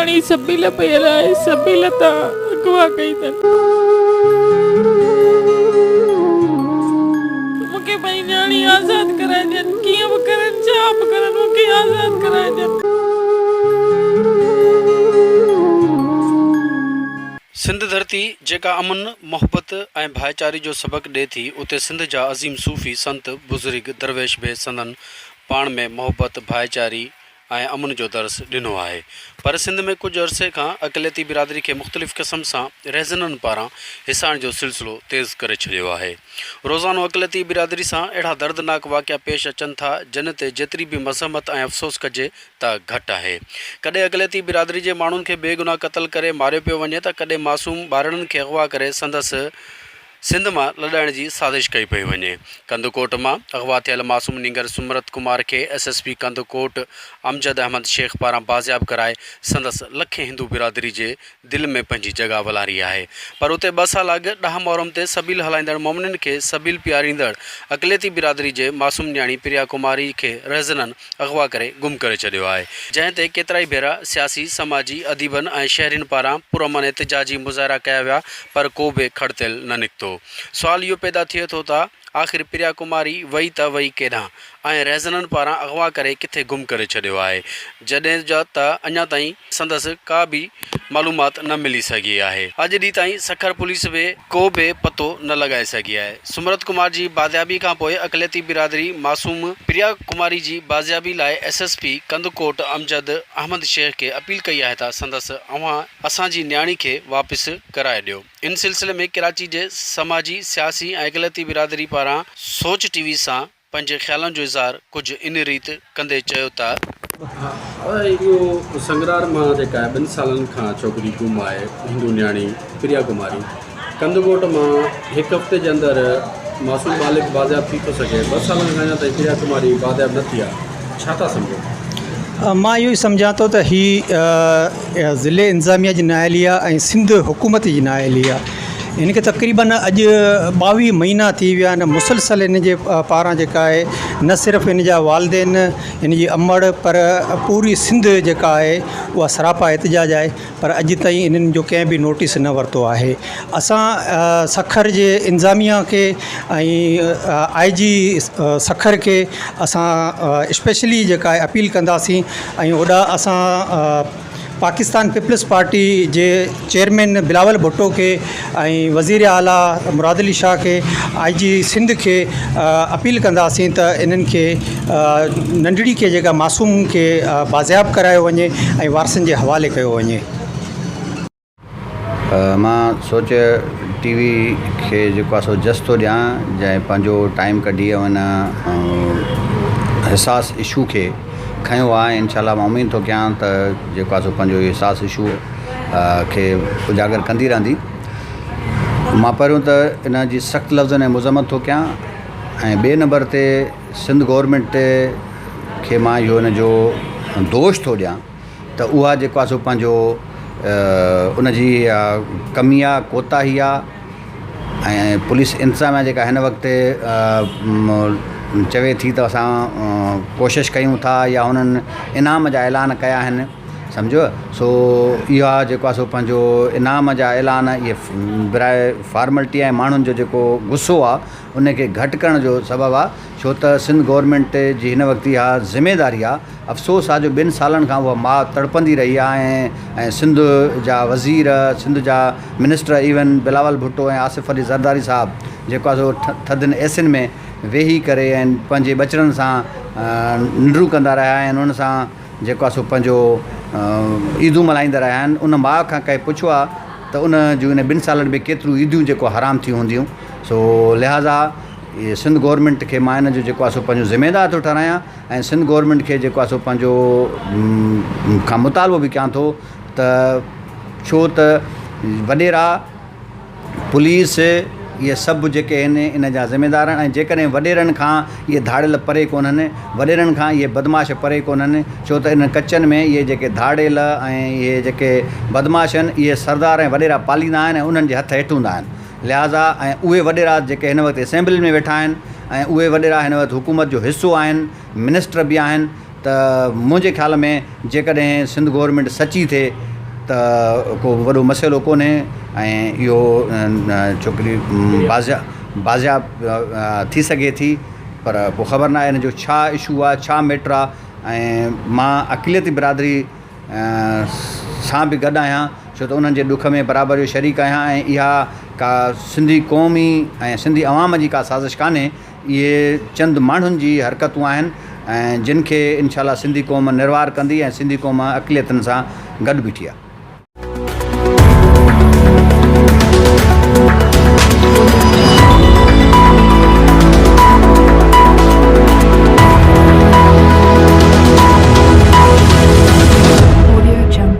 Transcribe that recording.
نياڻي سبيل پئي هلائي، سبيل تان اغوا ڪئي اٿن. مون کي پنهنجي نياڻي آزاد ڪرائي ڏين، ڪيئن به ڪرن، ڇا به ڪرن، مون کي آزاد ڪرائي ڏين. سنڌ ڌرتي جيڪا امن، محبت ۽ ڀائيچاري جو سبق ڏي ٿي، اتي سنڌ جا عظيم صوفي، سنت، بزرگ، درويش به سندن پاڻ ۾ محبت، ڀائيچاري ۽ امن جو درس ڏنو آهي پر سنڌ ۾ ڪجهه عرصي کان اقليتي برادري کي مختلف قسم سان رهزنن پاران هيسائڻ جو سلسلو تيز ڪري ڇڏيو آهي روزانو اقليتي برادري سان اهڙا دردناڪ واقعا پيش اچن ٿا جن تي جيتري به مذمت ۽ افسوس ڪجي ته گهٽ آهي ڪڏهن اقليتي برادري جي ماڻهن کي بيگناهه قتل ڪري ماريو پيو وڃي ته ڪڏهن معصوم ٻارڙن کي اغوا ڪري سندس سنڌ مان لڏائڻ جي سازش ڪئي پئي وڃي. ڪنڌڪوٽ مان اغوا ٿيل معصوم نينگر سمرت ڪمار کي S S P Kandhkot Amjad Ahmed Shaikh پاران بازياب ڪرائي سندس لکين هندو برادري جي دل ۾ پنهنجي جڳهه ولاري آهي پر اتي ٻه سال اڳ ڏهه محرم تي سبيل هلائيندڙ مومنين کي سبيل پياريندڙ اقليتي برادري جي معصوم نياڻي پريا ڪماري کي رهزنن اغوا ڪري گم ڪري ڇڏيو آهي، جنهن تي ڪيترائي ڀيرا سياسي، سماجي، اديبن ۽ شهرين پاران پرامن احتجاجي مظاهرا ڪيا ويا پر ڪو به کڙ تيل نه نڪتو. سوال اهو پيدا ٿئي ٿو ته آخر پريا ڪماري وئي ته وئي ڪيڏانهن ۽ رهزنن پاران اغوا ڪري ڪٿي گم ڪري ڇڏيو آهي، جڏهن ته اڃا تائين سندس ڪا به معلومات نه ملي سگهي آهي. اڄ ڏينهن تائين سکر پوليس به ڪو به پتو نه لڳائي سگهي آهي. سمرت ڪمار جي بازيابي کانپوء اقليتي برادري معصوم پريا ڪماري جي بازيابي لاء S S P Kandhkot Amjad Ahmed Shaikh کي اپيل ڪئي آهي ته سندس اوهان اسان جي نياڻي کي واپس ڪرائي ڏيو. ان سلسلي ۾ ڪراچي جي سماجي، سياسي ۽ اقليتي برادري پاران سوچ ٽي وي سان پنهنجي خيالن جو اظهار ڪجهه ان ريت ڪندي چيو ته. اهو سنگرار مان جيڪا ٻن سالن کان ڇوڪري گم آهي هندو نياڻي پريا ڪماري ڪنڌڪوٽ مان هڪ هفتي جي اندر معصوم ٻالڪ بازياب ٿي ٿو سگهي ٻه سالن کان اڃا تائين پريا ڪماري بازياب نه ٿي آهي ڇا ٿا سمجهو؟ مان اهو ئي سمجهان ٿو ته هي ضلعي انتظاميا جي نااهلي آهي ۽ سنڌ حڪومت جي نااهلي آهي هن کي تقريبن اڄ ٻاويهه مهينا ٿي ويا آهن مسلسل هن جي پاران جيڪا آهي نه صرف هن جا والدين هن جي امڙ پر پوري سنڌ جيڪا آهي اها سراپا احتجاج آهي پر اڄ تائين انهن جو ڪنهن به نوٽيس نه ورتو آهي اسان سکر جي انتظاميا کي ۽ آء جي سکر کي اسان اسپيشلي جيڪا آهي اپيل ڪنداسين ۽ هوڏا اسان پاڪستان پيپلز پارٽي جي چيئرمين بلاول ڀٽو کي ۽ وزير اعليٰ مراد علي شاهه کي آء جي سنڌ کي اپيل ڪنداسين ته انهن کي ننڍڙي کي جيڪا معصوم کي بازياب ڪرايو وڃي ۽ وارثن جي حوالي ڪيو وڃي. مان سوچ ٽي وي کي جيڪو آهي سو جس ٿو ڏيان جنهن پنهنجو ٽائيم ڪڍي ان حساس اشو کي کنيو آهي انشاء الله مان اميد ٿو ڪيان ته جيڪو آهي سو پنهنجو اهو حساس اشو کي اجاگر ڪندي رهندي مان پهريون ته ان جي سخت لفظن ۾ مذمت ٿو ڪيان ۽ ٻئي نمبر تي سنڌ گورنمينٽ کي مان اهو ان جو دوش ٿو ڏيان ته اها جيڪو آهي سو پنهنجو ان جي ڪمي آهي ڪوتاهي آهي ۽ پوليس انتظاميا جيڪا هن وقت چوي ٿي ته اسان ڪوشش ڪيون ٿا يا انهن انعام جا اعلان ڪيا آهن سمجهو سو اها جيڪو آهي سو پنهنجو انعام جا اعلان اهي براء فارملٽي ۽ ماڻهن جو جيڪو غصو آهي ان کي گهٽ ڪرڻ جو سبب آهي ڇو ته سنڌ گورنمينٽ جي هن وقت اها ذميواري آهي افسوس آ جو ٻن سالن کان اها ماء تڙپندي رهي آ ۽ سنڌ جا وزير سنڌ جا منسٽر ايون بلاول ڀٽو ۽ آصف علي زرداري صاحب جيڪو آ سو ٿڌين ايسين ۾ ويهي ڪري ۽ پنهنجي ٻچڙن سان ننڊون ڪندا رهيا آهن انهن سان جيڪو آ سو پنهنجو عيدون ملهائيندا رهيا آهن ان ماء کان ڪنهن پڇيو آ ته ان جون ان ٻن سالن ۾ ڪيتريون عيديون جيڪو حرام ٿيون هونديون سو لهٰذا سنڌ گورنمينٽ کي مان ان جو جيڪو آ سو پنهنجو ذميدار ٿو ٺهرايان ۽ سنڌ گورنمينٽ کي جيڪو آهي سو پنهنجو کان مطالبو به ڪيان ٿو ته ڇو ته وڏيرا پوليس اهي سڀ جيڪي آهن ان جا ذميدار آهن ۽ جيڪڏهن وڏيرن کان اهي ڌاڙيل پري ڪونهن وڏيرن کان اهي بدمعاش پري ڪونهن ڇو ته انهن ڪچن ۾ اهي جيڪي ڌاڙيل ۽ اهي جيڪي بدمعاش آهن اهي سردار ۽ وڏيرا پاليندا آهن ۽ انهن جي هٿ هيٺ هوندا آهن لهٰذا ۽ اهي وڏيرا جيڪي هن وقت اسيمبلين ۾ ويٺا آهن ۽ اهي وڏيرا هن وقت حڪومت جو حصو آهن، منسٽر به آهن ته منهنجي خيال ۾ جيڪڏهن سنڌ گورنمينٽ سچي ٿئي ته ڪو وڏو مسئلو ڪونهي ۽ اهو ڇوڪري بازياب بازياب ٿي سگهي ٿي پر پوء خبر ناهي ان جو ڇا اشو آهي ڇا ميٽر آهي ۽ مان اقليتي برادري سان به گڏ آهيان ڇو ته انهن جي ڏک ۾ برابر جو شريڪ آهيان ۽ اها ڪا سنڌي قومي ۽ سنڌي عوام جي ڪا سازش ڪانهي اهي چند ماڻهن جي حرڪتون آهن ۽ جن کي انشاء الله سنڌي قوم نروار ڪندي ۽ سنڌي قوم اقليتن سان گڏ بيٺي آهي.